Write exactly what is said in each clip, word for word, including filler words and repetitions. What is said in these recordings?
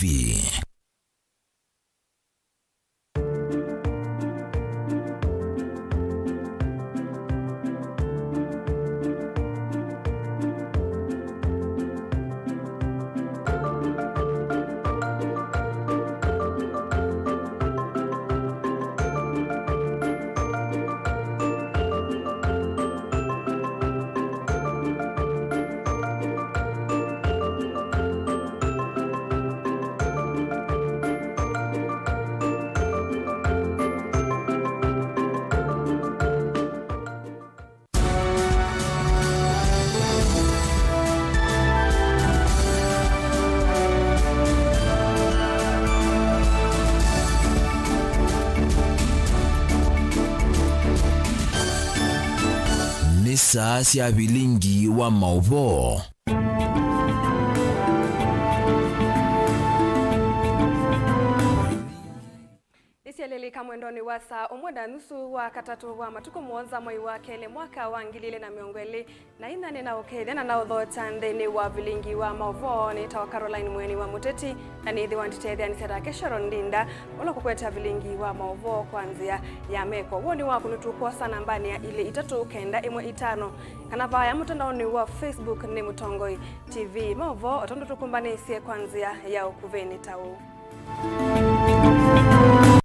V. Nĩ saa sya vilingi wa maũvoo. Nĩsyelelika mwendonĩ wa saa ũmwe na nusu wa katatũ wa matukũ mũonza mwei wa kelĩ mwaka wa ngili ilĩ na mĩongo ĩlĩ na inya. Nĩnaũkethya na naũthokya nthĩnĩ wa vilingi wa maũvoo. Nĩtawa Caroline Mweni wa Mũteti, na nĩthĩwa nditetheanĩsya take Sharon Ndinda, ũla ũkũkwetya vilingi wa maũvoo kwa nzĩa ya meko. Woni waku nĩtũkwosa nambanĩ ya ilĩ itatũ kenda ĩmwe itano, kana vaya mũtandaonĩ wa Facebook nĩ Mũtongoi T V. Maũvoo o tondũ tũkũmbanĩsye kwa nzĩa ya ũkuvĩ nĩ ta ũũ.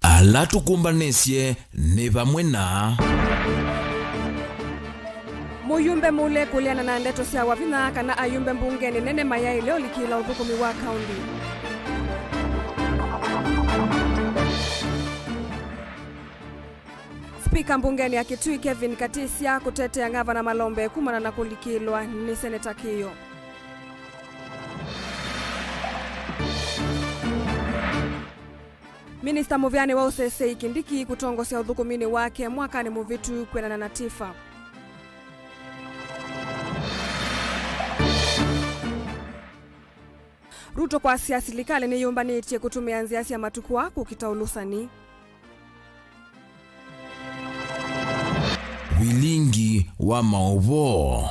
Ala tũkũmbanĩsye nĩ vamwe na. Mũyumbe mũle kũleana na ndeto sya Wavinya kana ayumbe mbungenĩ nene mayaĩle ũlikĩla ũthũkũmi wa kaunti. Spika mbungenĩ ya Kitui Kevin Katisya kũtetea ngavana Malombe kumana na kũlikĩlwa nĩ Seneta Kĩĩo. Minista mũvĩanĩ wa ũsesei Kindiki kũtongosya ũthũkũminĩ wake mwakanĩ mũvĩtu kwĩanana na TIFA. Ruto kwasya silikalĩ nĩyũmbanĩtye kũtũmĩa nzĩa sya matukũ aa kũkita ũlũsani. Vilingi wa maũvoo.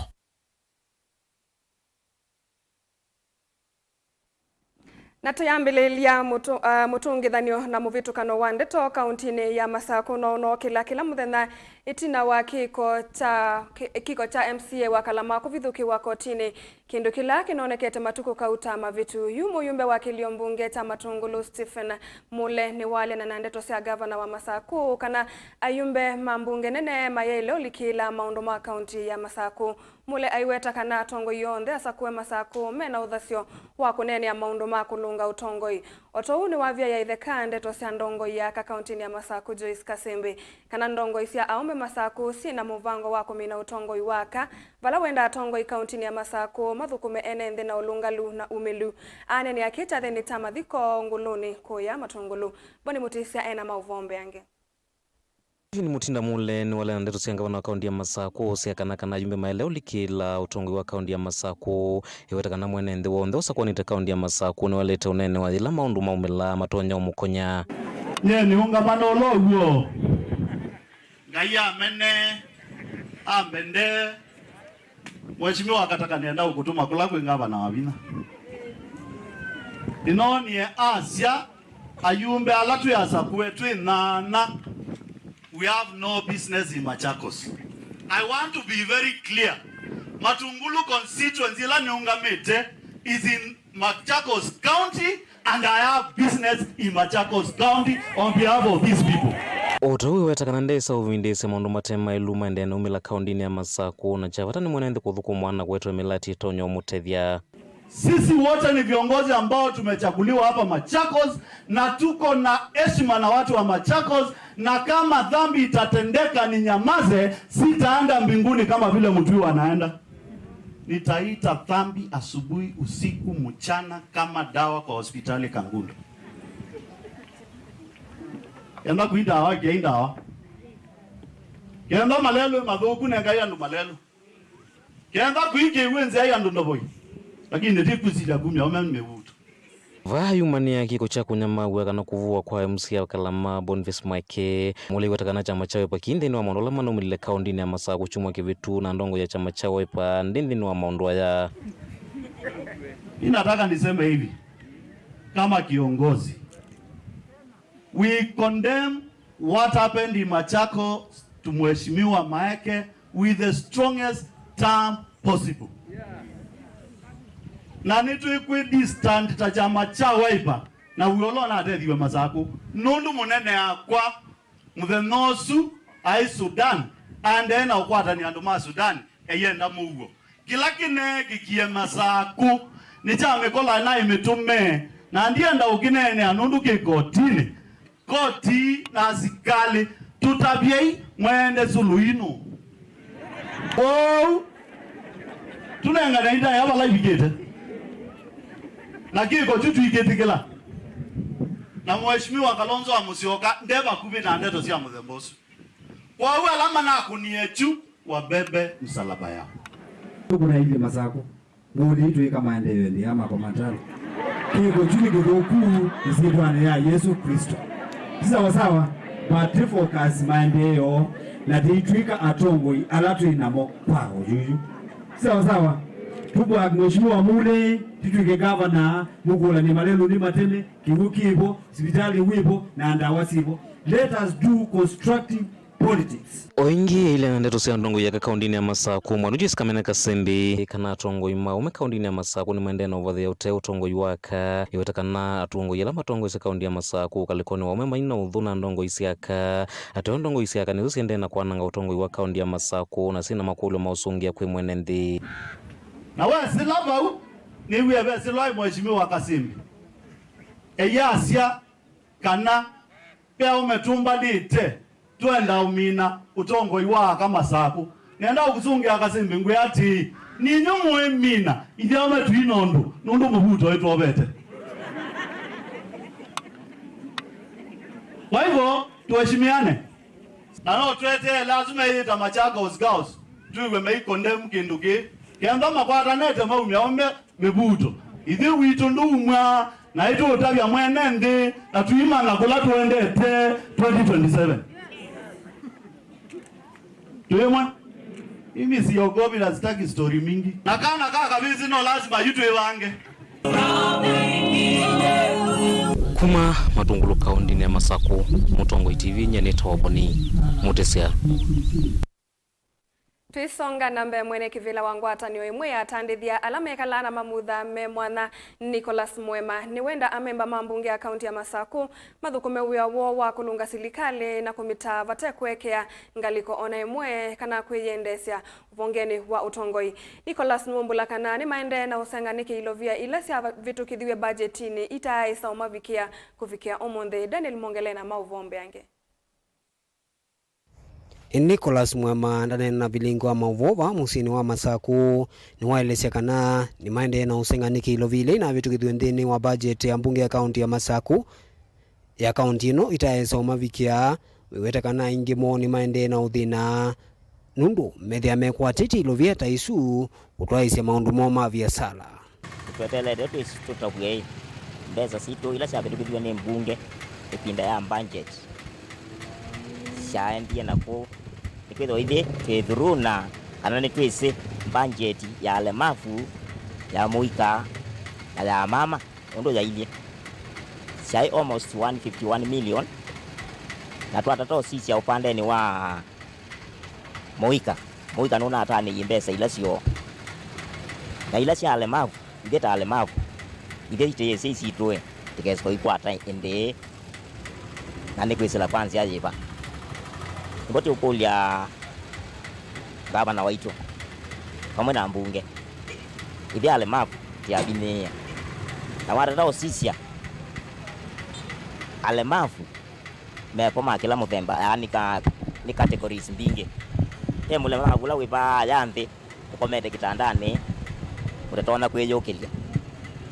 Na tũyambĩlĩlya mũtũ-, ah, mũtũngĩthanĩo na mũvĩtũkano wa ndeto kauntinĩ ya Masakũ no ũnookĩla kĩla mũthenya ĩtina wa kĩko kya, kĩ-, kĩko kya M C A wa Kalama kũvithũkĩwa kotinĩ, kĩndũ kĩla kĩnonekete matukũ kauta mavĩtu. Yu mũyumbe wa kĩlio mbunge kya Matũngũlũ Stephen Mule nĩwaleana na ndeto sya ngavana wa Masakũ kana ayumbe ma mbunge nene mayaĩle ũlikĩla maũndũ ma kaunti ya Masakũ. Mule aiweta kana atongoi onthe asakũe Masakũ mena ũthasyo wa kũneenea maũndũ ma kũlũnga ũtongoi. O ta ũu nĩwavyaĩa itheka ndeto sya ndongoi ya aka kauntinĩ ya Masakũ Joyce Kasembe kana ndongoi sya aũme Masakũ syĩ na mũvango wa kũmina ũtongoi wa aka, vala wendaa atongoi kauntinĩ ya Masakũ mathũkũme ene nthĩ na ũlũngalu na umĩlu. Aneenea kĩ kyathĩnĩ kya mathiko Ngũlũnĩ kũya Matũngũlũ. Boni Mũtĩsya ena maũvoo mbeange. Stephen Mutinda Mule nĩwaleana na ndeto sya ngavana wa kaunti ya Masakũ ũsea kana kana ayumbe maĩle ũlikĩla ũtongoi wa kaunti ya Masakũ. Eweta kana mwene nthĩ w'onthe ũsakũanĩte kaunti ya Masakũ nĩwaĩlĩte ũneenewa yĩla maũndũ maumĩla matonya ũmũkonya. Nyie nĩ ũngavana ũla ũw'o. Ngai amene, ambende. Mheshimiwa Kataka nĩenda ũkũtũma kũla kwĩ ngavana Wavinya. Nĩnoonie asya ayumbe ala twĩ asakũe twĩ nyaanya, we have no business in Machakos. I want to be very clear. Matungulu constituency ĩla nĩũngamĩte is in Machakos County. And I have business in Machakos County on behalf of these people. O ta ũu eweta kana ndesa ũvindĩĩsya maũndũ mate maĩlu maendee na umĩla kauntinĩ ya Masakũ, na kya vata nĩ mwene nthĩ kũthũkũma na kũetwa mĩlati ĩtonya ũmũtethya. Sisi wote ni viongozi ambao tumechaguliwa hapa Machakos, na tuko na heshima na watu wa Machakos, na kama dhambi itatendeka ninyamaze, sitaenda mbinguni kama vile mtu huyu anaenda. Nitaita dhambi asubuhi, usiku, mchana kama dawa kwa hospitali Kangundo. Kenda kwĩ ndawa, kei ndawa. Kenda malelũ mathũku, nengai andũ malelũ. Kenda kwĩ kĩw'ũ nzĩa andũ ndovoi. Lakini nĩtĩkwĩsilya kumya ome mĩvuto. Vaa yumanĩa kĩko kya kũnyamaw'a kana kũvũwa kwa M C A wa Kalama, Boniface Mweke. Mule aiweta kana kyama kya Wiper kĩ nthĩnĩ wa maũndũ ala manaumĩlile kaũndĩnĩ ya Masakũ kyumwa kĩvĩtu, na ndongo ya kyama kya Wiper ndĩ nthĩnĩ wa maũndũ aya. Ninataka niseme hivi. Kama kiongozi, we condemn what happened in Machakos to Mheshimiwa Maeke with the strongest term possible. Na nĩtwĩkwĩ distant ta kyama kya Wiper na w'o ũla ũnatethiw'e Masakũ, nũndũ mũnene akwa mũthenya ũsu aĩ Sudan, aendee na ũkwatany'a andũ ma Sudan eyenda mũuo. Kĩla kĩneekĩkie Masakũ nĩ kya mĩkola naĩ mĩtũme, na ndienda ũkĩneenea nũndũ kĩ kotinĩ. Koti na asikalĩ, tũtavyei mwende suluhino. Kwoou tũnengane ita ya vala ivikĩte, na kĩko kyu tũikĩtĩkĩla. Na Mheshimiwa Kalonzo wa Musyoka nde vakuvĩ na ndeto sya mũthemba ũsu. Kwoou ala manakũnie kyu, wabebe msalaba yao. Tũkũnailye Masakũ. Ngũlĩ itwĩka maendeeo nthĩ ya makomatano. Kĩko kyu nĩ kĩthũku ĩsyĩtwanĩ ya Yesũ Klĩsto. Si sawa sawa, but tũfocus maendeeo na tũitw'ĩka atongoi ala twĩ namo kwa ũyuyu. Si sawa sawa, tũbwak Mheshimiwa Mule, tũtw'ĩke gavana, mũkũlany'e malelũnĩ matene, kĩw'ũ kĩvo, sivitalĩ wĩvo, na ndawa sivo. Let us do constructive politics. O ĩngĩ, ĩilye na ndeto sya atongoi aka kaũndĩnĩ ya Masakũ, Mwalimu Joyce Kamene Kasembi, kana atongoi ma ũme kaũndĩnĩ ya Masakũ nĩmaendee na ũvathĩa ũtee ũtongoi wa aka. Ĩweta kana atongoi ala matongoesye kaũndĩ ya Masakũ ũkalĩkonĩ wa ũme mai na ũthũ na ndongoi sya aka. Ateo ndongoi sya aka nĩsyo siendee na kwananga ũtongoi wa kaũndĩ ya Masakũ na syĩ na makũlyo ma ũsũngĩa kwĩ mwene nthĩ. Na wesĩla vau, nĩw'ie vesĩlwa ĩ Mheshimiwa Kasembi eyasya kana ve aũme tũmbanĩte twenda ũmina ũtongoi wa aka Masakũ. Nenda ũkũsũngĩa Kasembi ngwĩa atĩĩ, ninyu mũĩmina, ithyĩ aũme tũina ũndũ, nũndũ mũvuto ĩtwovete. Kwa hivyo, tuheshimiane. Na no twetee lazima ĩyĩta Machakos Girls, twĩw'e mei condemn kĩndũ kĩĩ. Kenda makwatanĩte maumya ũme mĩvuto. Ithyĩ witũ ndũumw'a, na ĩtũũtavya mwene nthĩ, na tũimanya kũla tũendete twenty twenty-seven. Twĩmwe? Mimi siogopi na sitaki story mingi. Na kana ka kavĩsĩ no lazima yu twĩvange. Kuma Matungulu kaũndĩnĩ ya Masakũ, Mũtongoi T V, nyie nĩtawa Boni Mũtĩsya. Tũisonga na mbee, mwene kĩvĩla wa ngwatanĩo ĩmwe ya atandĩthya ala mekalaa na mamutha me mwanya, Nicholas Mwema, nĩwenda amemba ma mbunge ya kaũntĩ ya Masakũ mathũkũme wĩa woo wa kũlũnga silikalĩ na kũmĩtaa vate kũekea ngalĩko o na ĩmwe kana kwĩyendeesya ũvongenĩ wa ũtongoi. Nicholas nĩwaumbũla kana nĩmaendee na ũsenga nĩkĩ ilovia ila syavĩtũkĩthiw'e mbajetinĩ itaaĩsa ũmavikĩa kũvikĩa ũmũnthĩ. Daniel Mwongele na maũvoo mbeange. Nicholas Mwema ndaneena na vilingi wa maũvoo vaa mũsyĩnĩ wa Masakũ. Nĩwaelesya kana nĩmaendee na ũsenga nĩkĩ ilovi ila inavĩtũkĩthiw'e nthĩnĩ wa mbajeti ya mbunge ya kaũntĩ ya Masakũ, ya kaũntĩ ĩno itaaĩsa ũmavikĩa, wĩweta kana aingĩ moo nĩmaendee na ũthĩna nũndũ methĩa mekwatĩtye ilovia ta isu kũtwaĩĩsya maũndũ moo ma viasala. Nĩtweteelete twĩsĩ tũtavw'e ĩ mbesa sitũ ila syavĩtũkĩthiw'e nĩ mbunge ĩvinda ya mbanjeti syaendie na kũu. Nĩkwĩthĩwa ithyĩ twĩ through na kana nĩtwĩsĩ mbanjeti ya alemavu, ya mũika, na ya mama ũndũ yailyĩ. Syaĩ almost one fifty-one million, na twatata ũsisya ũpandenĩ wa mũika, mũika nũnatanĩie mbesa ila syoo. Na ila sya alemavu, ithyĩ ta alemavu, ithyĩ itĩyĩsĩ isitũe, tũkesa ũikwata ĩndĩĩ, na nĩ kwĩsĩla kwa nzĩa yĩva? Nĩvo tũkũlya ngavana waitũ vamwe na mbunge, ithyĩ alemavu tũyavinyĩĩa. Na watata ũsisya, alemavu mevo ma kĩla mũthemba, yaani ka, nĩ categories mbingĩ. Ve mũlemavu ũla wĩ vaa ya nthĩ, ũkomete kĩtandanĩ, ũtatonya kwĩyũkĩlya.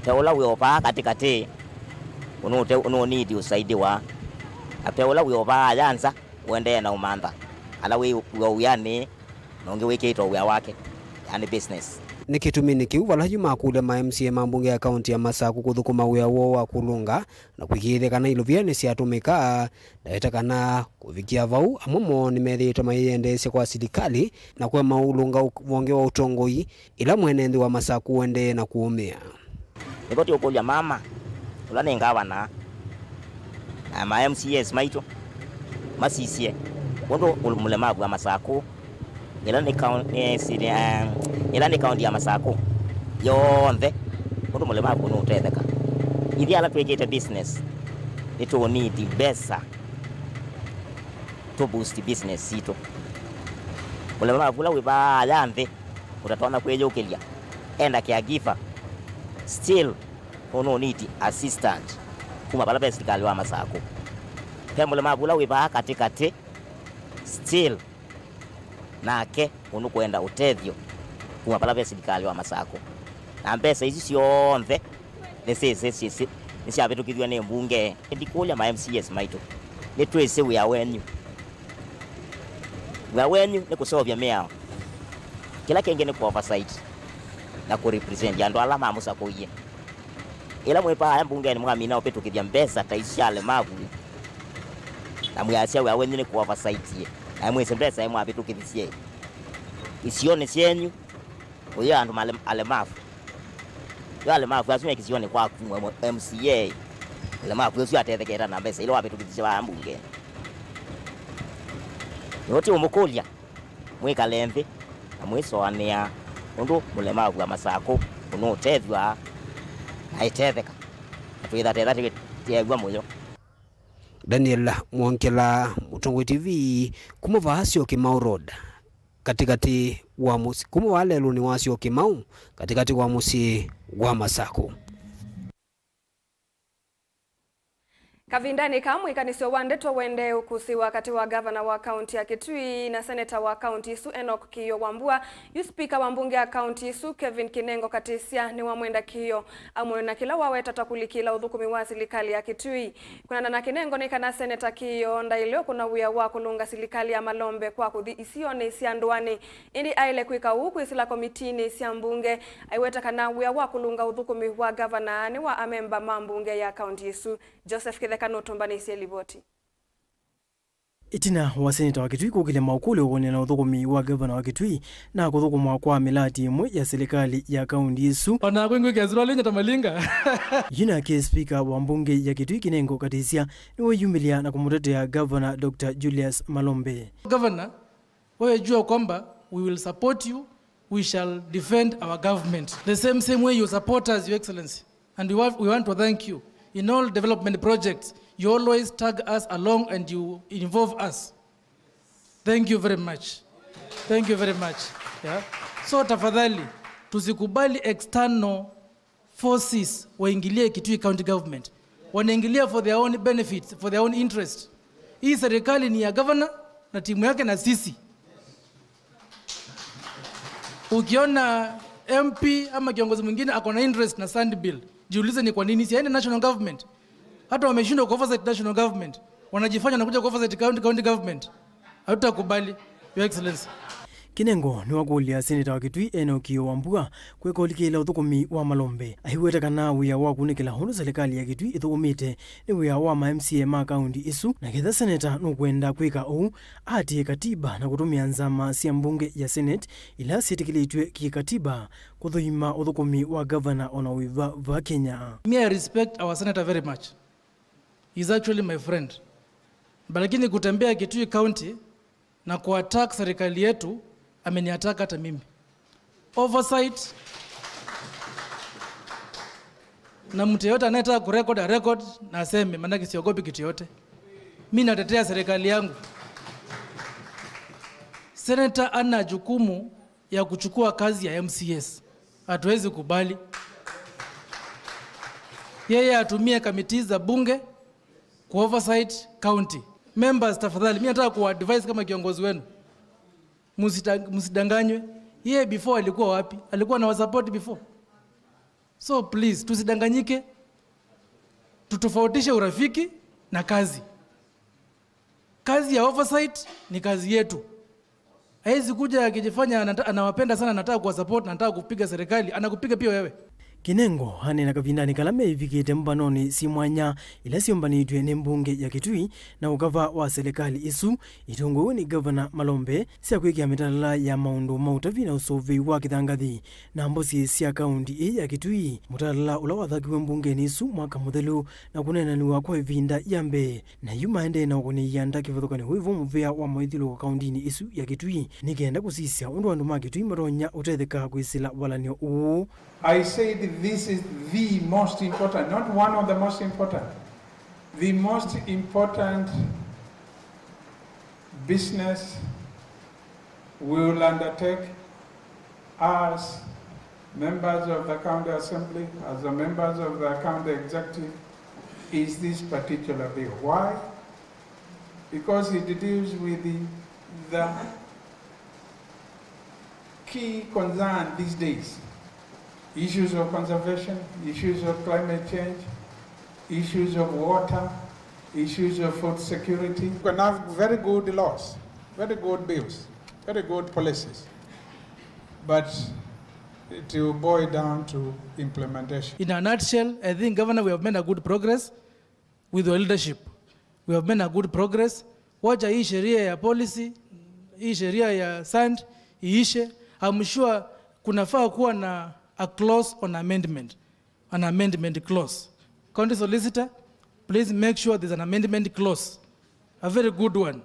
Ve ũla wĩ o vaa katĩkatĩ, ũnũte, ũnũniti ũsaidiwa. Na ve ũla wĩ o vaa ya nza, ũendee na ũmantha. Ala wĩ, wĩ o wĩanĩ, na ũngĩ wĩkĩĩte o wĩa wake, yaani business. Nĩ kĩtuminĩ kĩu, vala yu makũlya ma M C A ma mbunge ya kaũntĩ ya Masakũ kũthũkũma wĩa woo wa kũlũnga na kũĩkĩĩthya kana ilovia nĩsyatũmĩka, ndaweta kana kũvikĩa vau, amwe moo nĩmethĩĩtwe mayĩyendeesya kwa silikalĩ na kũema ũlũnga ũ-, vonge wa ũtongoi, ĩla mwene nthĩ wa Masakũ ũendee na kũũmĩa. Nĩvo tũkũlya mama, Ũla nĩ ngavana, na ma M C As maitũ masisye ũndũ mũlemavu wa Masakũ, ĩla nĩ kaun-, nĩ, nĩ, eh, ĩla nĩ kaunti ya Masakũ yonthe, ũndũ mũlemavu nũũtetheka. Ithyĩ ala twĩkĩte business, nĩtũũnidi mbesa tũ boost business sitũ. Mũlemavu ũla wĩ vaa ya nthĩ ũtatonya kwĩyũkĩlya, enda caregiver, still nũnũniti assistant kuma vala ve silikalĩ wa Masakũ. Ve mũlemavu ũla wĩ vaa katĩkatĩ, still nake ũnũkwenda ũtethyo kuma vala ve silikalĩ wa Masakũ. Na mbesa isu syonthe nĩsyĩsĩ syĩsĩ nĩsyavĩtũkĩthw'e nĩ mbunge. Ndikũlya ma M C As maitũ, nĩtwĩsĩ wĩa wenyu. Wĩa wenyu nĩ kũseũvya mĩao. Kĩla kĩngĩ nĩ kũ oversight na kũ represent andũ ala mamũsakũie. Ĩla mwĩ vaa mbungeni mwamina ũvĩtũkĩthya mbesa ta isu sya alemavu, na mwĩasya wĩa wenyu nĩ kũ oversight, na mwĩsĩ mbesa ĩ mwavĩtũkĩthisye isionĩ syenyu kũyĩa andũ male-, alemavu. Yo alemavu asu me kĩsionĩ kwaku, mwe-, mwe-, M C A, alemavu ũsu atethekete na mbesa ila wavĩtũkĩthisye vaa mbungeni. Nĩvo ti ũmũkũlya, mwĩkale nthĩ na mwĩsũanĩa ũndũ mũlemavu wa Masakũ ũnũũtethw'a na aitetheka, na twĩtha tetha tĩ-, tĩew'a mũyo. Daniel Mwongela, Mũtongoi T V, kuma vaa Syokimau Road, katĩkatĩ wa mũsyĩ, kuma vaa lelũnĩ wa Syokimau, katĩkatĩ wa mũsyĩ wa Masakũ. Kavindanĩ kaa, mwĩkanĩsyo wa ndeto waendee ũkũsĩwa katĩ wa ngavana wa kaunti ya Kitui na seneta wa kaunti ĩsu Enoch Kĩĩo Wambua, yu spika wa mbunge ya kaunti ĩsu Kevin Kinengo Katisya nĩwamwenda Kĩĩo amwe na kĩla waweta ta kũlikĩla ũthũkũmi wa silikalĩ ya Kitui. Kwĩanana na Kinengo, nĩ kana seneta Kĩĩo ndaĩle ũkũna wĩa wa kũlũnga silikalĩ ya malombe kwa kũthi isionĩ sya ndũanĩ, ĩndĩ aĩle kwĩka ũu kwĩsĩla komitinĩ sya mbunge. Aiweta kana wĩa wa kũlũnga ũthũkũmi wa ngavana nĩ wa amemba ma mbunge ya kaunti ĩsu. Joseph Kĩtheka nũtũmbanĩsye livoti. Ĩtina wa seneta wa Kitui kũkĩlya maũkũlyo kwonana na ũthũkũmi wa ngavana wa Kitui na kũthũkũmwa kwa mĩlati ĩmwe ya silikalĩ ya kaunti ĩsu, o nakwa ngwĩkĩa suruali nyata malinga. Yu nake spika wa mbunge ya Kitui Kinengo Katisya nĩweyumĩlya na kũmũtetea ngavana Doctor Julius Malombe. Governor, wewe jua kwamba we will support you, we shall defend our government the same, same way you support us, Your Excellency. And we want, we want to thank you. In all development projects, you always tag us along and you involve us. Thank you very much. Thank you very much. Yeah. So tafadhali, tusikubali external forces waingilie Kitui County Government. Wanaingilia for their own benefits, for their own interest. Hii serikali ni ya governor na timu yake na sisi. Ukiona M P ama kiongozi mwingine ako na interest na sand bill, jiulize ni kwa nini siende national government. Hata wameshindwa ku oversight national government, wanajifanya wanakuja ku oversight county, county government. Hatutakubali, Your Excellency. Kinengo nĩwakũlya seneta wa Kitui Enoch Kĩĩo Wambua kwĩka ũlikĩla ũthũkũmi wa malombe. Aiweta kana wĩa wa kunĩkĩla ũndũ silikalĩ ya Kitui ĩthũkũmĩte nĩ wĩa wa ma M C A ma kaunti ĩsu, na ketha seneta nũkwenda kwĩka ũu, aatĩe katiba na kũtũmĩa nzama sya mbunge ya Senate ila syĩtĩkĩlĩtw'e kĩkatiba kũthũima ũthũkũmi wa gavana o na ũiva va Kenya. Me, I respect our senator very much. He's actually my friend. But lakini kutembea Kitui County na kuattack serikali yetu, ameniattack hata mimi. Oversight, na mtu yeyote anayetaka kurecord, a record, na aseme, maanake siogopi kitu yote. Mi natetea serikali yangu. Senator ana jukumu ya kuchukua kazi ya M C As. Hatuwezi kubali. Yeye atumie committees za bunge ku oversight county. Members, tafadhali, mi nataka kuadvise kama kiongozi wenu. Msita-, msidanganywe. Yeye before alikuwa wapi? Alikuwa na wasupport before. So please, tusidanganyike. Tutofautishe urafiki na kazi. Kazi ya oversight ni kazi yetu. Hawezi kuja akijifanya anata-, anawapenda sana, anataka kuwasupport, anataka kupiga serikali, anakupiga pia wewe. Kinengo aneena kavindanĩ kala meĩvikĩte mbanonĩ syĩ mwanya ila syũmbanĩtw'e nĩ mbunge ya Kitui na ũkava wa silikalĩ ĩsu, itongow'e nĩ Ngavana Malombe, sya kwĩkĩa mĩtalala ya maũndũ ma ũtavi na ũsũvĩi wa kĩthangathi na mbũsĩ sya kaũnti ĩĩ ya Kitui, mũtalala ũla wathakiwe mbungenĩ ĩsu mwaka mũthelu na kũneenanĩw'a kwa ĩvinda ya mbee. Na yu maendee na ũkũnĩĩa nda kĩvathũkany'o kĩu mũvea wa maithyũlũko kaũntinĩ ĩsu ya Kitui, nĩ kenda kũsisya ũndũ andũ ma Kitui matonya ũtetheka kwĩsĩla valany'o ũũ. I said this is the most important, not one of the most important, the most important business we will undertake as members of the County Assembly, as the members of the County Executive, is this particular bill. Why? Because it deals with the, the key concern these days. Issues of conservation, issues of climate change, issues of water, issues of food security. You can have very good laws, very good bills, very good policies, but it will boil down to implementation. In a nutshell, I think, Governor, we have made a good progress with your leadership. We have made a good progress. Wacha hii sheria ya policy, hii sheria ya sand iishe. I'm sure kunafaa kuwa na a clause on amendment, an amendment clause. County Solicitor, please make sure there's an amendment clause, a very good one,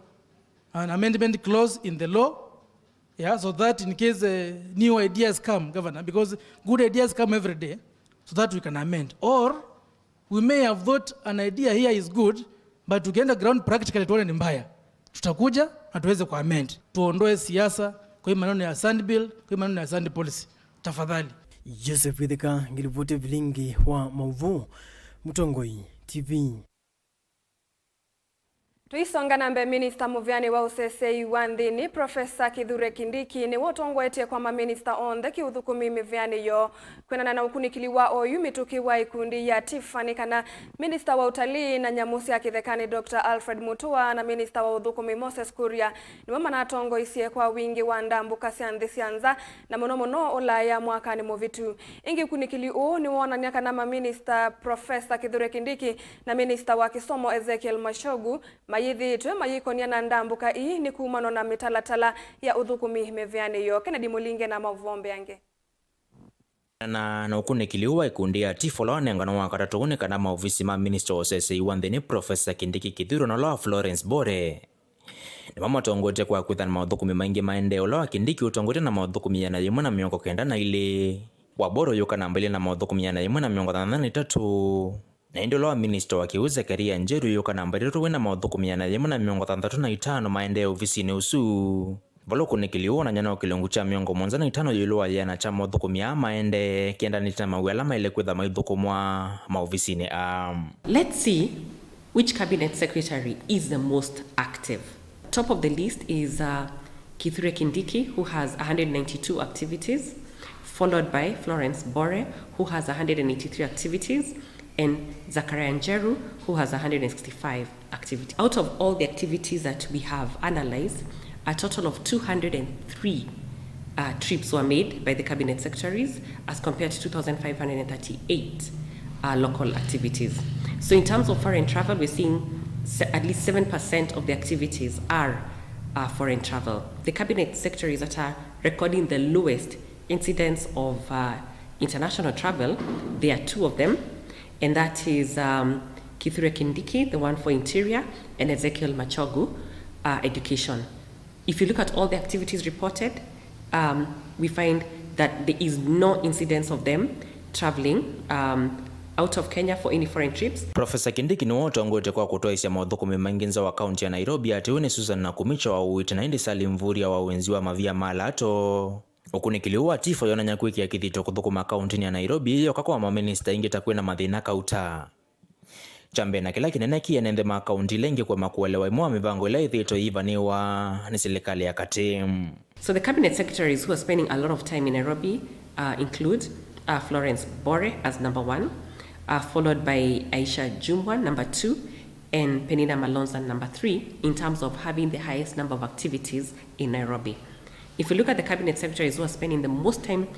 an amendment clause in the law, yeah, so that in case, uh, new ideas come, Governor, because good ideas come every day, so that we can amend. Or we may have thought an idea here is good, but tukienda ground practically tuone ni mbaya, tutakuja na tuweze kuamend, tuondoe siasa kwa hii maneno ya sand bill, kwa hii maneno ya sand policy, tafadhali. Joseph Githika, ngilivoti vilingi wa mauvoo, Mũtongoi T V. Tũisonga na mbee, minista mũvĩanĩ wa ũseseĩ wa nthĩnĩ, Profesa Kithure Kindiki, nĩwe ũtongoetye kwa maminista onthe kĩũthũkũmi mĩvĩanĩ yoo. Kwĩanana na ũkunĩkĩli wa oyu mĩtũkĩ wa ikundi ya TIFA nĩ kana minista wa ũtalii na nyamũ sya kĩthekanĩ, Doctor Alfred Mutua, na minista wa ũthũkũmi, Moses Kuria, nĩwe manatongoisye kwa wingĩ wa ndambũka sya nthĩ sya nza, na mũno mũno Ũlaya mwakanĩ mũvĩtu. Ĩngĩ, ũkunĩkĩli ũũ nĩwoonany'a kana maminista Profesa Kithure Kindiki na minista wa kĩsomo Ezekiel Machogu mayĩthĩĩtwe mayĩkonia na ndambũka ii nĩ kumana na mĩtalatala ya ũthũkũmi mĩvĩanĩ yoo. Kennedy Mũlinge na maũvoo mbeange. Na, na ũkunĩkĩli ũũ wa ikundi ya TIFA ũla wanenganwa Wakatatũ nĩ kana maovisi ma minista wa ũseseĩ wa nthĩnĩ, Profesa Kindiki Kithure, na ũla wa Florence Bore, nĩmo matongoetye kwa kwĩtha na maũthũkũmi maingĩ maendee, ũla wa Kindiki ũtongoetye na maũthũkũmi ĩana yĩmwe na mĩongo kenda na ilĩ, wa Bore ũyũka namba ilĩ na maũthũkũmi ĩana yĩmwe na mĩongo thanthatũ na itatũ, na ĩndĩ ũla wa minista wa kĩwĩu Zekaria Njeru ũyũka namba itatũ wĩ na maũthũkũmi ĩana yĩmwe na mĩongo thanthatũ na itano maendee ovisinĩ ũsu. Vala ũkunĩkĩli ũũ wonany'a no kĩlungu kya mĩongo mũonza na itano ĩũlũ wa yĩana kya maũthũkũmi aa maendee kĩendanĩte na mawĩa ala maĩle kwĩtha maithũkũmwa maovisinĩ aa. Let's see which cabinet secretary is the most active. Top of the list is, uh, Kithure Kindiki, who has one hundred ninety-two activities, followed by Florence Bore, who has one hundred eighty-three activities, and Zachariah Njeru, who has one hundred sixty-five activities. Out of all the activities that we have analyzed, a total of two hundred and three, uh, trips were made by the cabinet secretaries, as compared to two thousand five hundred and thirty-eight, uh, local activities. So in terms of foreign travel, we're seeing se-, at least seven percent of the activities are, uh, foreign travel. The cabinet secretaries that are recording the lowest incidence of, uh, international travel, there are two of them, and that is, um, Kithure Kindiki, the one for Interior, and Ezekiel Machogu, uh, Education. If you look at all the activities reported, um, we find that there is no incidence of them traveling, um, out of Kenya for any foreign trips. Profesa Kindiki nĩwe ũtongoetye kwa kũtwaĩsya maũthũkũmi maingĩ nza wa kaunti ya Nairobi, atĩ ũũ nĩ Susan Nakhumicha wa ũiiti na ĩndĩ Salim Mvurya wa ũenzi wa mavia ma lato. Ũkunĩkĩli ũũ wa TIFA yonany'a kwĩkĩa kĩthito kũthũkũma kauntinĩ ya Nairobi ĩyoka kwa maminista aingĩ ta kwĩna mathĩna kauta. Kya mbee na kĩla kĩnene kĩ ene nthĩ ma kaunti ila ingĩ kũema kũelewa ĩmwe wa mĩvango ĩla ĩthĩĩtwe ĩivanĩwa nĩ silikalĩ ya katĩ. So the cabinet secretaries who are spending a lot of time in Nairobi, uh, include, uh, Florence Bore as number one, uh, followed by Aisha Jumwa, number two, and Penina Malonza, number three, in terms of having the highest number of activities in Nairobi. If you look at the cabinet secretaries who are spending the most time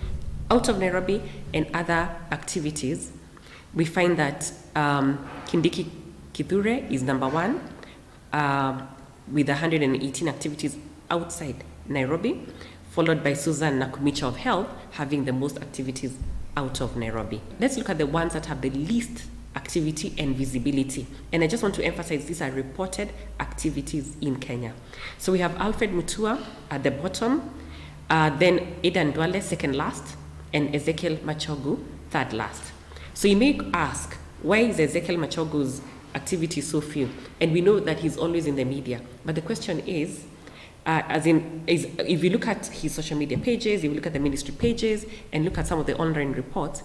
Out of Nairobi and other activities, we find that, um, Kindiki Kithure is number one, um, with one hundred eighteen activities outside Nairobi, followed by Susan Nakhumicha of Health, having the most activities out of Nairobi. Let's look at the ones that have the least activity and visibility. And I just want to emphasize, these are reported activities in Kenya. So we have Alfred Mutua at the bottom, uh, then Adan Duale, second last, and Ezekiel Machogu, third last. So you may ask, why is Ezekiel Machogu's activity so few? And we know that he's always in the media. But the question is, uh, as in, is, if you look at his social media pages, if you look at the ministry pages, and look at some of the online reports,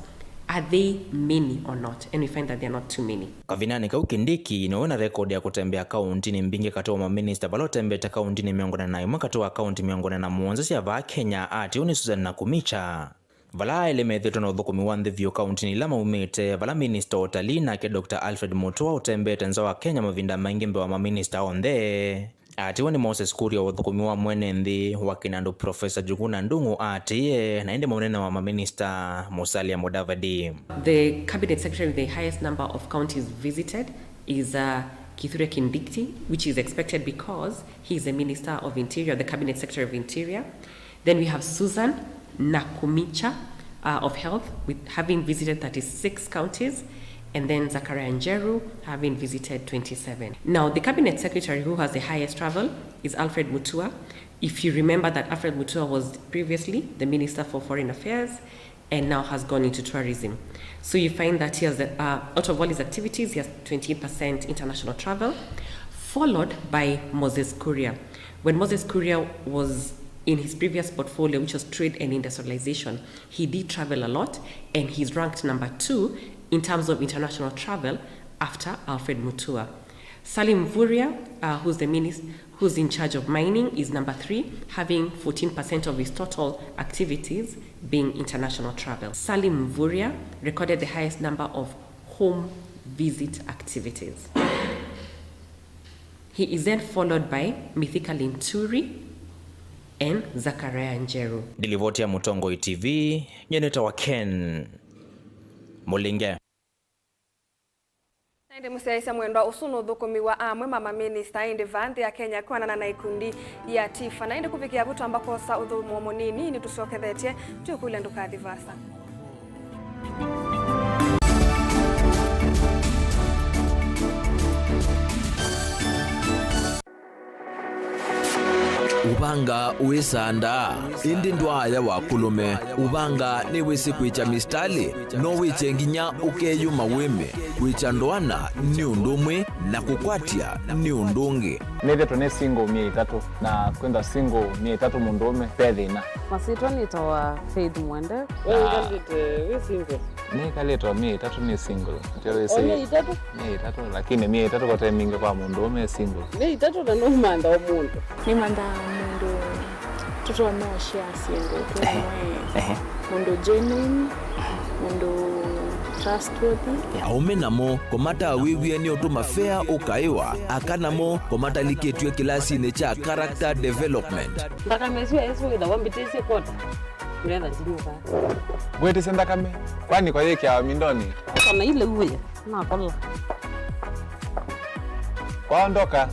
are they many or not? And we find that they're not too many. Kavindanĩ kau, Kindiki nĩwe wĩna rekondi ya kũtembea kaũntĩnĩ mbingĩ katĩ wa maminista vala ũtembete kaũntĩnĩ mĩongo ĩna na ĩmwe katĩ wa kaũntĩ mĩongo ĩna na mũonza sya vaa Kenya, atiwe nĩ Susan Nakhumicha. Vala aĩlĩ methĩĩtwe na ũthũkũmi wa nthĩ vyũ kaũntĩnĩ ila maumĩte, vala minista wa ũtalii nake Doctor Alfred Mutua ũtembete nza wa Kenya mavinda maingĩ mbee wa maminista onthe. Atiwe nĩ Moses Kuria wa ũthũkũmi wa mwene nthĩ wa kĩnandũ Professor Njuguna Ndung'u atĩĩe, na ĩndĩ mũnene wa maminista Musalia Mudavadi. The cabinet secretary with the highest number of counties visited is, uh, Kithure Kindiki, which is expected because he is the Minister of Interior, the Cabinet Secretary of Interior. Then we have Susan Nakhumicha, uh, of Health, with having visited thirty-six counties, and then Zachariah Njeru having visited twenty-seven. Now, the cabinet secretary who has the highest travel is Alfred Mutua. If you remember that Alfred Mutua was previously the Minister for Foreign Affairs, and now has gone into tourism. So you find that he has, uh, out of all his activities, he has twenty-eight percent international travel, followed by Moses Kuria. When Moses Kuria was in his previous portfolio, which was trade and industrialization, he did travel a lot, and he's ranked number two in terms of international travel after Alfred Mutua. Salim Mvurya, uh, who's the minis-, who's in charge of mining, is number three, having fourteen percent of his total activities being international travel. Salim Mvurya recorded the highest number of home visit activities. He is then followed by Mithika Linturi and Zachariah Njeru. Ndilivoti ya Mũtongoi T V, nyie nĩtawa Ken Mũlinge. Na ĩndĩ mũsyaĩĩsya mwendwa, ũsu nĩ ũthũkũmi wa amwe ma maminista, ĩndĩ vaa nthĩ ya Kenya kwĩanana na ikundi ya TIFA. Na ĩndĩ kũvikĩa vu twamba kwosa ũthũmũo mũnini, nĩtũsyokethetye, twĩkũlya ndũkathi vaasa. Ũvanga wĩsandaa, ĩndĩ ndwaaya wa kũlũme. Ũvanga nĩwĩsĩ kwĩkya mistalĩ, no wĩkye nginya ũkeyũma wĩme. Kwĩkya ndoana nĩ ũndũ ũmwe, na kũkwatya nĩ ũndũ ũngĩ. Nĩthĩtwe nĩ single myei ĩtatũ, na kwĩthwa single myei ĩtatũ mũndũũme, ve thĩna. Masyĩtwa nĩtawa Faith Mwende. We wĩkalĩte wĩ single? Nĩkalĩte o myei ĩtatũ nĩ single. Nĩkyo wĩsĩ. O myei ĩtatũ? Myei ĩtatũ, lakini myei ĩtatũ kote mingĩ kwa mũndũũme e single. Myei ĩtatũ na nũmantha o mũndũ. Nĩmanthaa mũndũ tũtonya ũshare syĩndũ twĩ. Ehe. Amwe. Ehe. Mũndũ genuine, mũndũ trustworthy. Aũme namo kũmatawĩw'e nĩ ũtũma fea ũkaĩwa, aka namo kũmatalikĩtw'e kĩlasinĩ kya character development. Nthakame ĩsu ya Yesũ ĩthawa mbĩtĩsye kota. Ndetha ndinyuka. Ngwĩtĩsye nthakame, kwani kwa yĩkĩawa mindonĩ? Kana ile uwe, nakola. Kwaondoka,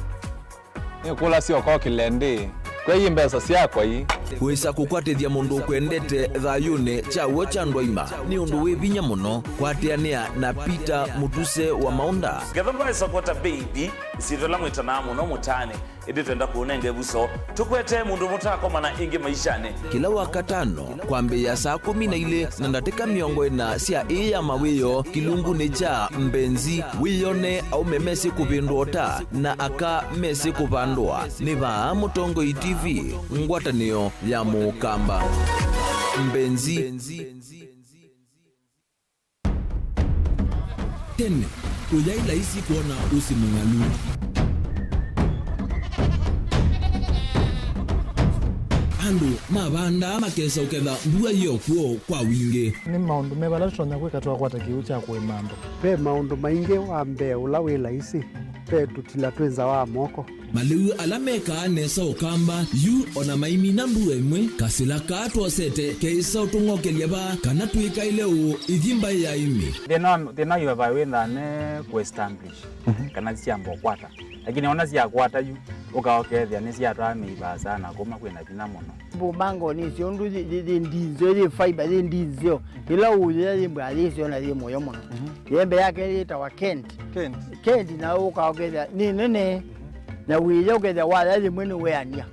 nĩkũlasya ũkokĩle ndĩ. Kwei mbesa syakwa ii. Wĩsa kũkwatĩthya mũndũ ũkwendete thayũnĩ kya w'o kya ndwaima nĩ ũndũ wĩ vinya mũno. Kwatĩanĩa na Peter Mũtuse wa Maũnda. Ngetha mbaĩsa kwota baby, ĩsyĩtwa ĩla mwĩtanaa mũno mũtaanĩ. Ĩndĩ twenda kũũnenga ĩvuso, tũkwete mũndũ mũtaakomana ĩngĩ maishanĩ. Kĩla Wakatano, kwambĩĩa saa kũmi na ilĩ na ndatĩka mĩongo ĩna sya ĩĩ ya mawĩoo, kĩlungunĩ kya Mbenzi, wĩyone aũme mesĩ kũvĩndũa ũta na aka mesĩ kũvandũa. Nĩ vaa Mũtongoi T V, ngwatanĩo ya Mũkamba. Mbenzi. Tene, kũyaĩ laisi kwona ũsĩ mũng'alu. Andũ mavandaa makesa ũketha mbua yĩ o kw'o kwa wingĩ. Nĩ maũndũ meva ala tũtonya kwĩka twakwata kĩw'ũ kya kũĩma andũ? Ve maũndũ maingĩ. Wa mbee ũla wĩ laisi, ve tũtila twĩ nza wa moko. Malĩu ala mekaa nesa Ũkamba yu o na maimina mbua ĩmwe, kasĩla kaa twosete keĩsa ũtũng'okelya vaa kana twĩkaĩle ũũ ithi mbaĩ ya ĩmĩ. Thĩna, thĩna yu ava wĩthaa ne kũ establish kana syamba ũkwata. Lakini ona syakwata yu, ũka ũkethĩa nĩsyatwaa mĩi vaasa na kũma kwĩna vinya mũno. Mbũmango nĩsyo ũndũ yĩ, yĩ, yĩ ndinzeo, yĩ fiber, yĩ ndinzeo. Ĩla ũyĩa yĩ mbwa yĩsyo na yĩ mũyo mũno. Yembe yake yĩtawa Kent. Kent. Kent na ũka ũkethĩa nĩ nene. Na wĩya ũkethĩa waya yĩmwe nĩweania.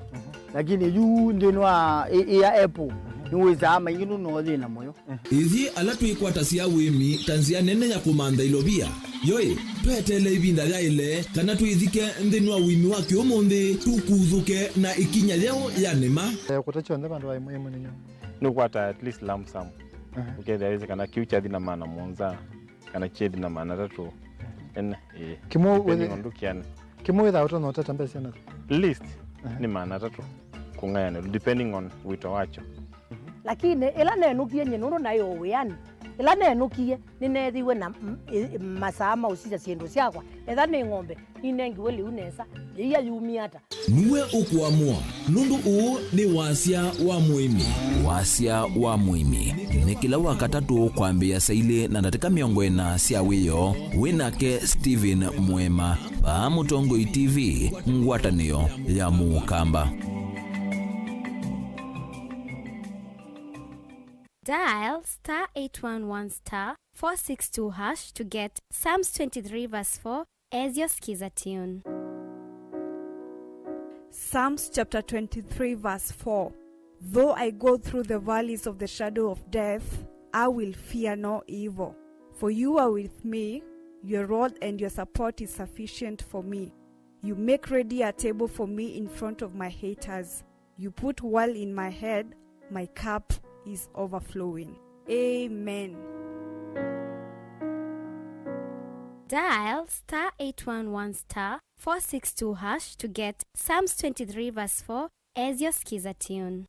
Lakini yu nthĩnĩ wa ĩ, ĩ ya apple, nĩwĩsaa maingĩ nũno thĩna mũyo. Ithyĩ ala twĩkwatasya ũĩmi ta nzĩa nene ya kũmantha ilovia, yoĩ, tweteele ĩvinda yaĩle kana twĩthike nthĩnĩ wa ũĩmi wa kĩũmũnthĩ, tũkuthũke na ĩkinya yeũ ya nĩma. Eh, kũta kyonthe vandũ va ĩmwe ĩmwe nĩnyo. Nũkwata at least lump sum. Ũkethĩa wĩsĩ kana kĩu kyathi na maana mũonza, kana kyethi na maana atatũ. Ene, ĩĩ. Kĩmwe depending wĩthĩ- on ndũkĩanĩ. Kĩmwe wĩthaa ũtonya ũteta mbesa syana? Least nĩ maana atatũ kũng'ayanĩlwa, depending on wĩto wakyo. Lakini ĩla nenũkie nyie nũndũ naĩ o wĩanĩ, ĩla nenũkie nĩneethiwe na m- ĩ- masaa ma ũsisya syĩndũ syakwa. Etha nĩ ng'ombe, ninengiwe lĩu nesa, yĩia yumie ata? Nue ũkũamũa, nũndũ ũũ nĩ Wasya wa Mũĩmi. Wasya wa Mũĩmi nĩ kĩla Wakatatũ kwambĩĩa saa ilĩ na ndatĩka mĩongo ĩna sya wĩoo, wĩ nake Stephen Mwema, vaa Mũtongoi T V, ngwatanĩo ya Mũkamba. Dial star eight one one star four six two hash to get Psalms twenty-three verse four as your skiza tune. Psalms chapter twenty-three, verse four. Though I go through the valleys of the shadow of death, I will fear no evil. For you are with me, your rod and your support is sufficient for me. You make ready a table for me in front of my haters. You put oil in my head, my cup is overflowing. Amen. Dial star eight one one star four six two hash to get Psalms twenty-three verse four as your skiza tune.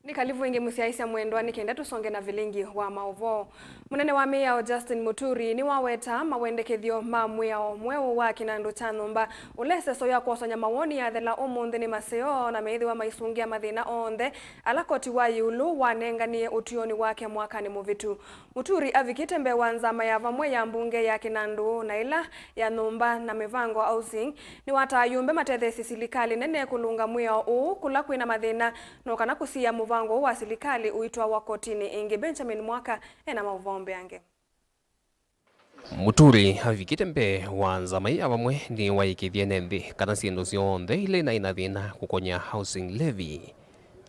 Nĩ kalivu ĩngĩ mũsyaĩĩsya mwendwa, nĩ kenda tũsonge na vilingi wa maũvoo. Mũnene wa mĩao Justin Muturi nĩwaweta mawendekethyo ma mwĩao mweũ wa kĩnandũ kya nyũmba, ũla ĩseso ya kwosany'a mawoni yathela ũmũnthĩ nĩ maseo na meĩthĩwa maisũngĩa mathĩna onthe ala koti wa ĩũlũ wanenganie ũtuonĩ wake mwakanĩ mũvĩtu. Muturi avikĩte mbee wa nzama ya vamwe ya mbunge ya kĩnandũ na ĩla ya nyũmba na mĩvango, housing, nĩwataa ayumbe matetheesye silikalĩ nene kũlũnga mwĩao ũũ kũla kwĩna mathĩna, no kana kũsiĩĩa mũvango ũũ wa silikalĩ ũitwawa kotinĩ ĩngĩ. Benjamin Mwaka ena maũvoo mbeange. Muturi avikĩte mbee wa nzama ya vamwe nĩwaĩkĩĩthye ene nthĩ kana syĩndũ syonthe ila inaĩ na thĩna kũkony'a housing levy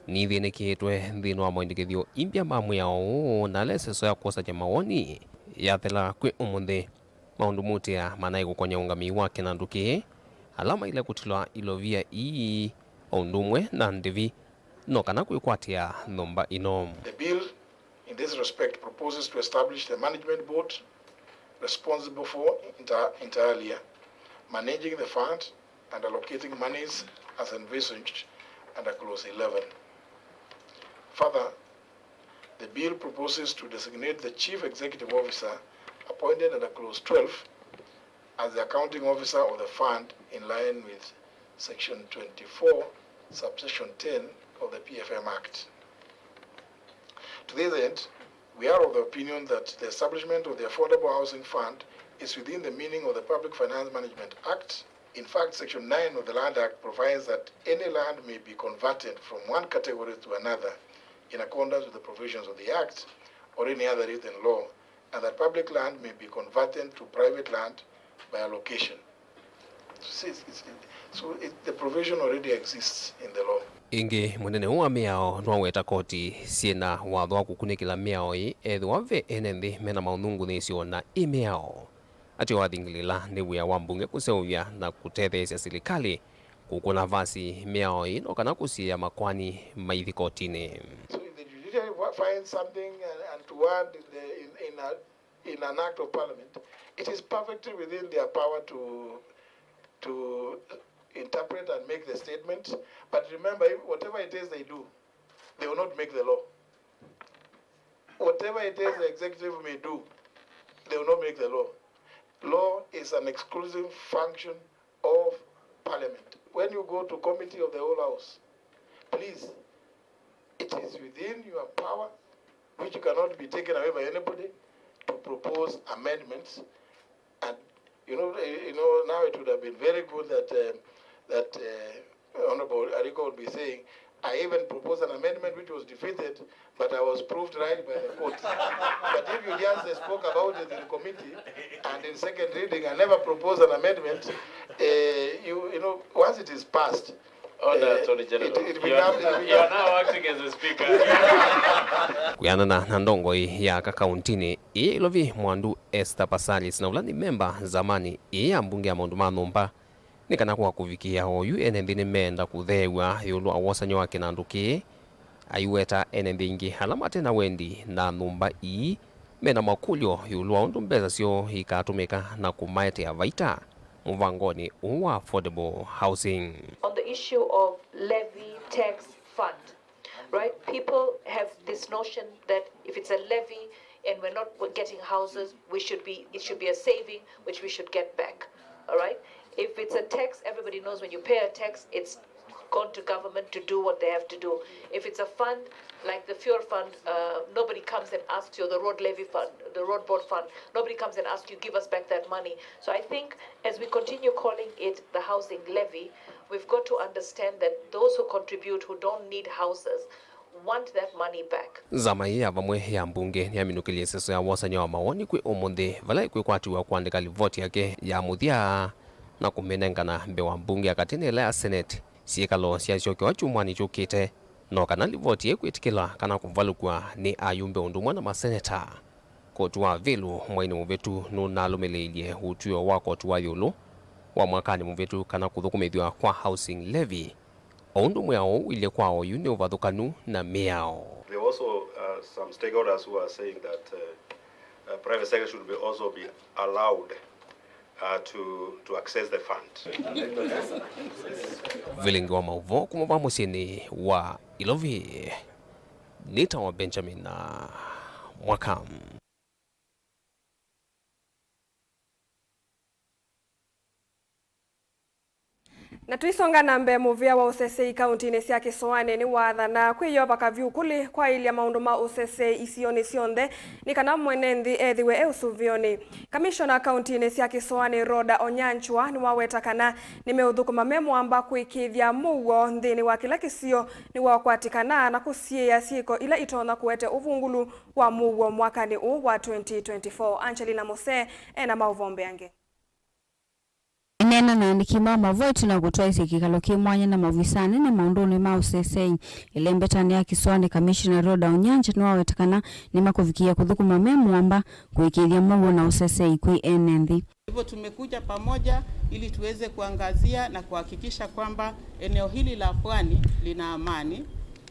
nithĩnĩkĩtwe nthĩnĩ wa mawendekethyo imbya ma mwĩao ũũ na ala ĩseso ya kwosany'a mawoni yathela kwĩ ũmũnthĩ. Maũndũ mutĩa manaĩ kũkony'a ũngamĩi wa kĩnandũ kĩĩ, ala maĩle kũtilwa ilovia ii o ũndũ ũmwe na ndĩvi, no kana kwĩkwatĩa nyũmba ĩno. The bill in this respect proposes to establish the management board responsible for inter, inter alia managing the fund and allocating monies as envisaged under clause eleven. Further, the bill proposes to designate the chief executive officer appointed under clause twelve as the accounting officer of the fund in line with section twenty-four, subsection ten of the P F M Act. To this end, we are of the opinion that the establishment of the Affordable Housing Fund is within the meaning of the Public Finance Management Act. In fact, Section nine of the Land Act provides that any land may be converted from one category to another in accordance with the provisions of the Act or any other written law, and that public land may be converted to private land by allocation. So it's, it's, so it, the provision already exists in the law. Ĩngĩ, mũnene ũũ wa mĩao nĩwaweta koti syĩna watho wa kũkunĩkĩla mĩao ĩĩ ethĩwa ve ene nthĩ mena maũnungunĩsyo na ĩ mĩao. Atĩ wathingĩlĩla nĩ wĩa wa mbunge kũseũvya na kũtetheesya silikalĩ kũkũna vasi mĩao ĩĩ no kana kũsiĩĩa makoani maithi kotinĩ. So if the judiciary wa- finds something, uh, untoward in, the, in, in a in an act of parliament, it is perfectly within their power to, to interpret and make the statement. But remember, if, whatever it is they do, they will not make the law. Whatever it is the executive may do, they will not make the law. Law is an exclusive function of parliament. When you go to committee of the whole house, please, it is within your power, which cannot be taken away by anybody, to propose amendments. And you know, eh, you know, now it would have been very good that, uh, that, uh, Honorable Ariko would be saying, "I even proposed an amendment which was defeated, but I was proved right by the court." But if you just, uh, spoke about it in committee and in second reading and never proposed an amendment, uh, you, you know, once it is passed, Order, eh, Attorney General. It, it You are, becomes, it you are becomes now acting as a speaker. Kwĩanana na ndongoi ya aka kauntinĩ ĩĩ Ilovi, Mwandu Esther Passalis, na ũla nĩ memba zamani ĩĩ ya mbunge ya maũndũ ma nyũmba, nĩ kana kwa kũvikĩĩa oyu ene nthĩ nĩmeenda kũtheew'a ĩũlũ wa wosany'o wa kĩnandũ kĩĩ, aiweta ene nthĩ aingĩ ala mate na wendi na nyũmba ii mena makũlyo ĩũlũ wa ũndũ mbesa syoo ikatũmĩka na kũmaetea vaita mũvangonĩ ũũ wa affordable housing. On the issue of levy tax fund, right? People have this notion that if it's a levy and we're not getting houses, we should be, it should be a saving which we should get back. All right? If it's a tax, everybody knows when you pay a tax, it's gone to government to do what they have to do. If it's a fund, like the fuel fund, uh, nobody comes and asks you, the road levy fund, the road board fund, nobody comes and asks you, "Give us back that money." So I think as we continue calling it the housing levy, we've got to understand that those who contribute, who don't need houses, want that money back. Nzama ĩĩ ya vamwe ya mbunge nĩyaminũkĩlye ĩseso ya wosany'a wa mawoni kwĩ ũmũnthĩ, vala ĩkwĩkwatĩw'a kũandĩka livoti yake ya mũthya na kũmĩnengana mbee wa mbunge ya katĩ na ĩla ya Senate syĩkalo syasyokewa kyumwanĩ kyũkĩte, no kana livoti ĩkwĩtĩkĩlwa kana kũvalũkw'a nĩ ayumbe ũndũ ũmwe na maseneta. Koti wa Vilu mwainĩ mũvĩtu nũnalũmĩlĩilye ũtw'ĩo wa koti wa ĩũlũ wa mwakanĩ mũvĩtu kana kũthũkũmĩthw'a kwa housing levy, o ũndũ mwĩao ũilyĩ kwa oyu nĩ ũvathũkanu na mĩao. There were also, uh, some stakeholders who are saying that, uh, uh, private sector should be also be allowed, uh, to, to access the fund. Vilingi wa maũvoo kuma va mũsyĩnĩ wa Ilovi, nĩtawa Benjamin Mwaka. Na tũisonga na mbee, mũvĩa wa ũseseĩ kauntinĩ sya Kĩsũanĩ nĩwaathana kwĩyova kavyũ kũlĩ kwaĩlya maũndũ ma ũseseĩ isionĩ syonthe nĩ kana mwene nthĩ ethĩwe e ũsũvĩonĩ. Kamishona kauntinĩ sya Kĩsũanĩ Rhoda Onyanchwa nĩwaweta kana nĩmeũthũkũma me mũamba kũĩkĩĩthya mũuo nthĩnĩ wa kĩla kĩsio nĩwakwatĩkanaa na kũsiĩĩa syĩko ila itonya kũete ũvungũlu wa mũuo mwakanĩ ũũ wa twenty twenty-four. Angelina Mose ena maũvoo mbeange. Aineena na aandĩki ma maũvoo ĩtina wa kũtwaĩsya kĩkalo kĩ mwanya na maovisaa anene maũndũnĩ ma ũseseĩ ĩlembetanĩ ya Kĩsũanĩ, Kamishona Rhoda Onyancha nĩwaweta kana nĩmakũvikĩĩa kũthũkũma me mũamba kũĩkĩĩthya mũuo na ũseseĩ kwĩ ene nthĩ. Hivyo tumekuja pamoja ili tuweze kuangazia na kuhakikisha kwamba eneo hili la pwani lina amani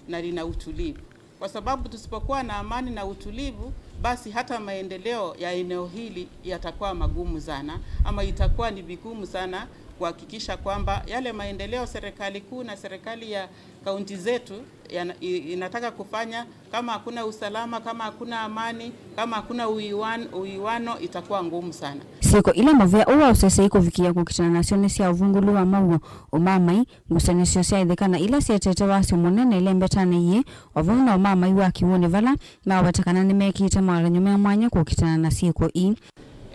na lina utulivu. Kwa sababu tusipokuwa na amani na utulivu, basi hata maendeleo ya eneo hili yatakuwa magumu sana, ama itakuwa ni vigumu sana kuhakikisha kwamba yale maendeleo serikali kuu na serikali ya kaunti zetu yana-, i-, inataka kufanya, kama hakuna usalama, kama hakuna amani, kama hakuna uiwan-, uiwano, itakuwa ngumu sana. Syĩko ila mũvĩa ũũ wa ũseseĩ kũvikĩĩa kũkitana nasyo nĩ sya ũvungũlu wa mũuo, ũmamai, ngusanĩsyo sya ĩtheka na ila sietete wasyo mũnene ĩlembetanĩ ĩĩ, o vamwe na ũmamai wa kĩw'ũnĩ vala maweta kana nĩmekĩĩte mawatany'o me mwanya kũkitana na syĩko ii.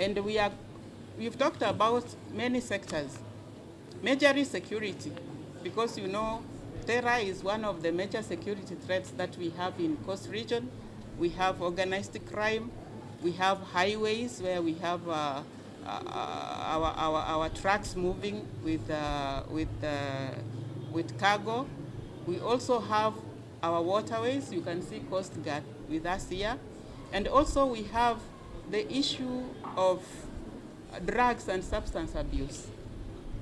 And we are, we've talked about many sectors. Majorly security, because, you know, terror is one of the major security threats that we have in Coast Region. We have organized crime, we have highways where we have, uh, uh, our, our, our trucks moving with, uh, with, uh, with cargo. We also have our waterways. You can see Coast Guard with us here. And also we have the issue of drugs and substance abuse.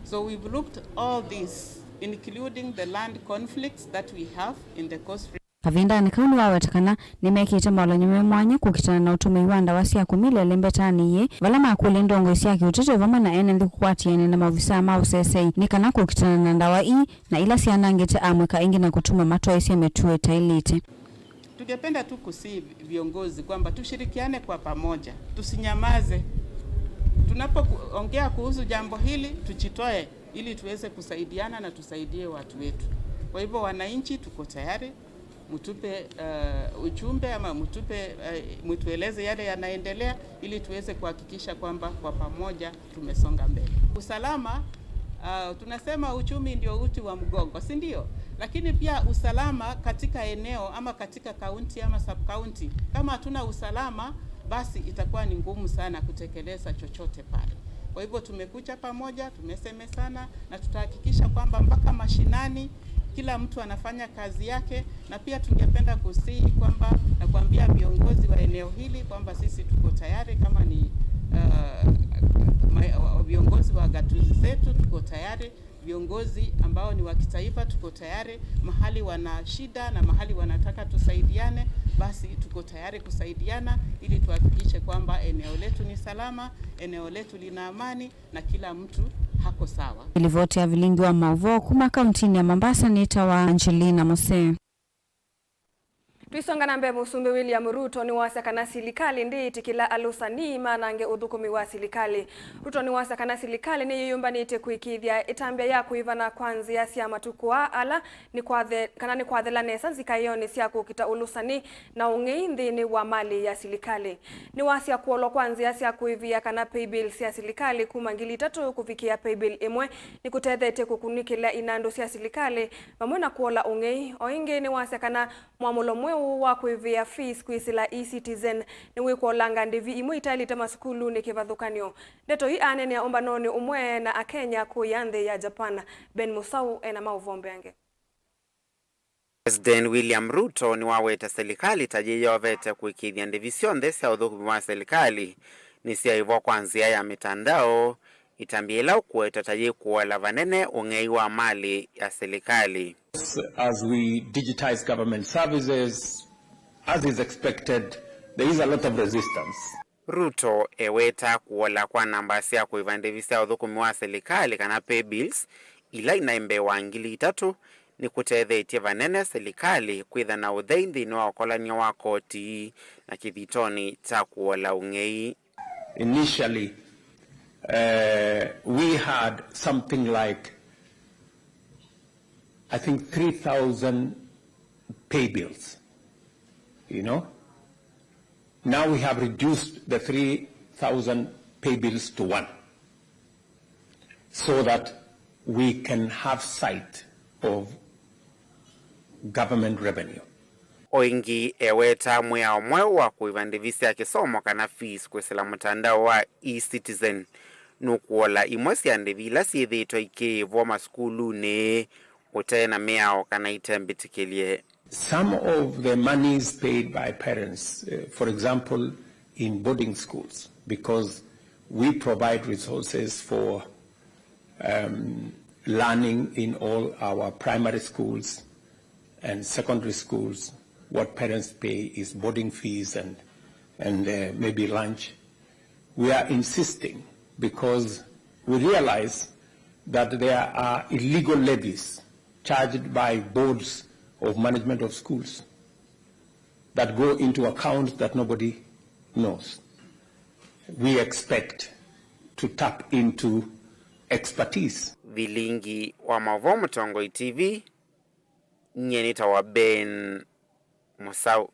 So we've looked all this, including the land conflicts that we have in the Coast Region. Kavindanĩ kau nĩwaweta kana nĩmekĩte molany'o me mwanya kũkitana na ũtũmĩi wa ndawa sya kũmilya lembetanĩ ĩĩ, vala makũlya ndongoi sya kĩũteti o vamwe na ene nthĩ kũkwatĩanĩa na maovisaa ma ũsesei nĩ kana kũkitana na ndawa ii na ila syanangĩte amũika aingĩ na kũtuma matwaĩsya mĩtuo ĩtaĩlĩte. Tungependa tu kusihi viongozi kwamba tushirikiane kwa pamoja, tusinyamaze. Tunapoongea kuhusu jambo hili, tujitoe ili tuweze kusaidiana na tusaidie watu wetu. Kwa hivyo, wananchi, tuko tayari, mtupe, eh, ujumbe ama mtupe, eh, mtueleze yale yanaendelea ili tuweze kuhakikisha kwamba kwa pamoja tumesonga mbele. Usalama, ah, tunasema uchumi ndio uti wa mgongo, si ndio? Lakini pia usalama katika eneo ama katika kaunti ama sub-county, kama hatuna usalama, basi itakuwa ni ngumu sana kutekeleza chochote pale. Kwa hivyo tumekuja pamoja, tumesemezana na tutahakikisha kwamba mpaka mashinani kila mtu anafanya kazi yake, na pia tungependa kusihi kwamba na kuambia viongozi wa eneo hili kwamba sisi tuko tayari, kama ni, uh, ma-, wa-, viongozi wa gatuzi zetu, tuko tayari, viongozi ambao ni wa kitaifa, tuko tayari. Mahali wana shida na mahali wanataka tusaidiane, basi tuko tayari kusaidiana ili tuhakikishe kwamba eneo letu ni salama, eneo letu lina amani na kila mtu hako sawa. Ripoti ya Vilingi wa Mauvoo kuma kauntinĩ ya Mombasa nĩtawa Angelina Mose. Tũisonga na mbee, Mũsumbĩ William Ruto nĩwasya kana silikalĩ ndĩĩtĩkĩla alũsani manange ũthũkũmi wa silikalĩ. Ruto nĩwasya kana silikalĩ nĩyĩyũmbanĩtye kũĩkĩĩthya ĩtambya ya kũĩvana kwa nzĩa sya matukũ aa ala nĩ kwathe-, kana nĩ kwathela nesa nzikaĩonĩ sya kũkita ũlũsani na ũng'ei nthĩnĩ wa malĩ ya silikalĩ. Nĩwasya kũolwa kwa nzĩa sya kũĩvĩa kana paybill sya silikalĩ kuma ngili itatũ kũvikĩa paybill ĩmwe nĩkũtethetye kũkunĩkĩla inandũ sya silikalĩ vamwe na kũola ũng'ei. O ĩngĩ, nĩwasya kana mwamũlo mweũ wa kũĩvĩa fees kwĩsĩla e-Citizen nĩwĩkũolanga ndĩvi imwe itaĩlĩte masukulunĩ kĩvathũkany'o. Ndeto ii aneenea ũmbanonĩ ũmwe na Akenya kũya nthĩ ya Japan. Ben Musau ena maũvoo mbeange. President William Ruto nĩwaweta silikalĩ ta yĩyovete kũĩkĩĩthya ndĩvi syonthe sya ũthũkũmi wa silikalĩ nĩsyaĩvwa kwa nzĩa ya mĩtandao, ĩtambya ĩla ũkũetwa ta yĩkũola vanene ũng'ei wa malĩ ya silikalĩ. As we digitize government services, as is expected, there is a lot of resistance. Ruto eweta kũola kwa namba sya kũĩva ndĩvi sya ũthũkũmi wa silikalĩ kana pay bills, ila inaĩ mbee wa ngili itatũ, nĩkũtethetye vanene silikalĩ kwĩtha na ũthei nthĩnĩ wa ũkolany'o wa koti na kĩthitonĩ kya kũola ũng'ei. Initially, uh, we had something like, I think, three thousand pay bills, you know. Now we have reduced the three thousand pay bills to one, so that we can have sight of government revenue. O ĩngĩ, eweta mwĩao mweũ wa kũĩva ndĩvi sya kĩsomo kana fees kwĩsĩla mũtandao wa e-Citizen nũkũola imwe sya ndĩvi ila syĩthĩĩtwe ikĩĩvwa masukulunĩ ũte na mĩao kana ite mbĩtĩkĩlye. Some of the monies paid by parents, uh, for example, in boarding schools, because we provide resources for, um, learning in all our primary schools and secondary schools. What parents pay is boarding fees and, and, uh, maybe lunch. We are insisting because we realize that there are illegal levies charged by boards of management of schools that go into accounts that nobody knows. We expect to tap into expertise. Vilingi wa Maũvoo, Mũtongoi T V, nyie nĩtawa Ben Mũsaũ.